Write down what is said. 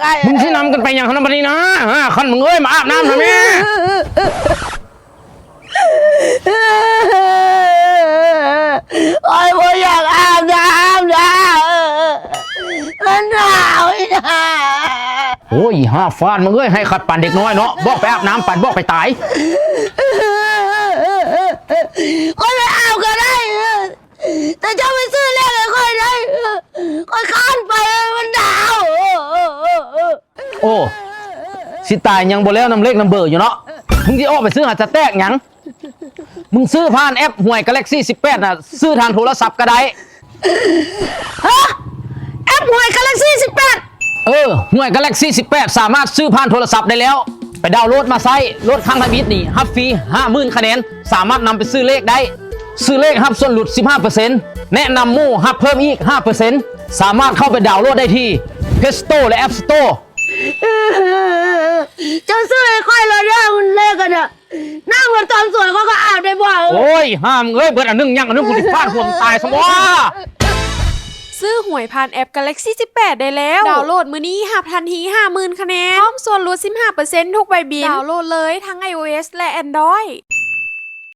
ອ້າຍ ມຶງຊິນຳກັນໄປຫຍັງຫັ້ນນະບັດນີ້ນະ? ຮາ ຄັນມຶງເອີຍ ມາອາບນ້ຳນະແມ່. ຂ້ອຍບໍ່ຢາກອາບນ້ຳນະ ມັນໜາວອີ່ຫາ. ໂອ້ຍ ອີ່ຫາຟາດ ມຶງເອີຍ ໃຫ້ຂັດປານເດັກນ້ອຍເນາະ ບອກໄປອາບນ້ຳປານບອກໄປຕາຍ. ຂ້ອຍໄປອາບກໍໄດ້ ແຕ່ເຈົ້າໄປຊື້ເລກໃຫ້ຂ້ອຍໄດ້ ຂ້ອຍຄ້ານໄປ ມັນໜາວ. ໂອ້ ຊິຕາຍຍັງບໍ່ແລ້ວນຳເລກນຳເບີຢູ່ເນາະ. ມຶງຊິອອກໄປຊື້ຫາສະແຕກຫຍັງ? ມຶງຊື້ຜ່ານແອັບຫວຍກາແລັກຊີສິບແປດນະ ຊື້ທາງໂທລະສັບກໍໄດ້. ຮະ? ແອັບຫວຍກາແລັກຊີສິບແປດ? ເອີ ຫວຍກາແລັກຊີສິບແປດ ສາມາດຊື້ຜ່ານໂທລະສັບໄດ້ແລ້ວ. ໄປດາວໂຫຼດມາໃຊ້ ໂຫຼດຄັ້ງທຳອິດນີ້ ຮັບຟຣີຫ້າໝື່ນຄະແນນ ສາມາດນຳໄປຊື້ເລກໄດ້. ຊື້ເລກຮັບສ່ວນຫຼຸດສິບຫ້າເປີເຊັນ ແນະນຳໝູ່ຮັບເພີ່ມອີກຫ້າເປີເຊັນ. ສາມາດເຂົ້າໄປດາວໂຫຼດໄດ້ທີ່ Play Store ແລະ App Store. ເຈົ້າຊື້ໃຫ້ຂ້ອຍໂລດເດີ ເລກຫັ້ນນະ ນາງລະຕອນສວຍຂ້ອຍກໍອາບໄດ້ບໍ່? ໂອ້ຍ ຫາມເອີຍ ເບິດອັນໜຶ່ງຍັງອັນໜຶ່ງ ກູຊິຟາດຫົວມຶງຕາຍຊະບໍ່. ຊື້ຫວຍຜ່ານແອັບກາແລັກຊີສິບແປດໄດ້ແລ້ວ ດາວໂຫຼດມື້ນີ້ຮັບທັນທີຫ້າໝື່ນຄະແນນ ພ້ອມສ່ວນຫຼຸດສິບຫ້າເປີເຊັນທຸກໃບບິນ. ດາວໂຫຼດເລີຍທັງ iOS ແລະ Android.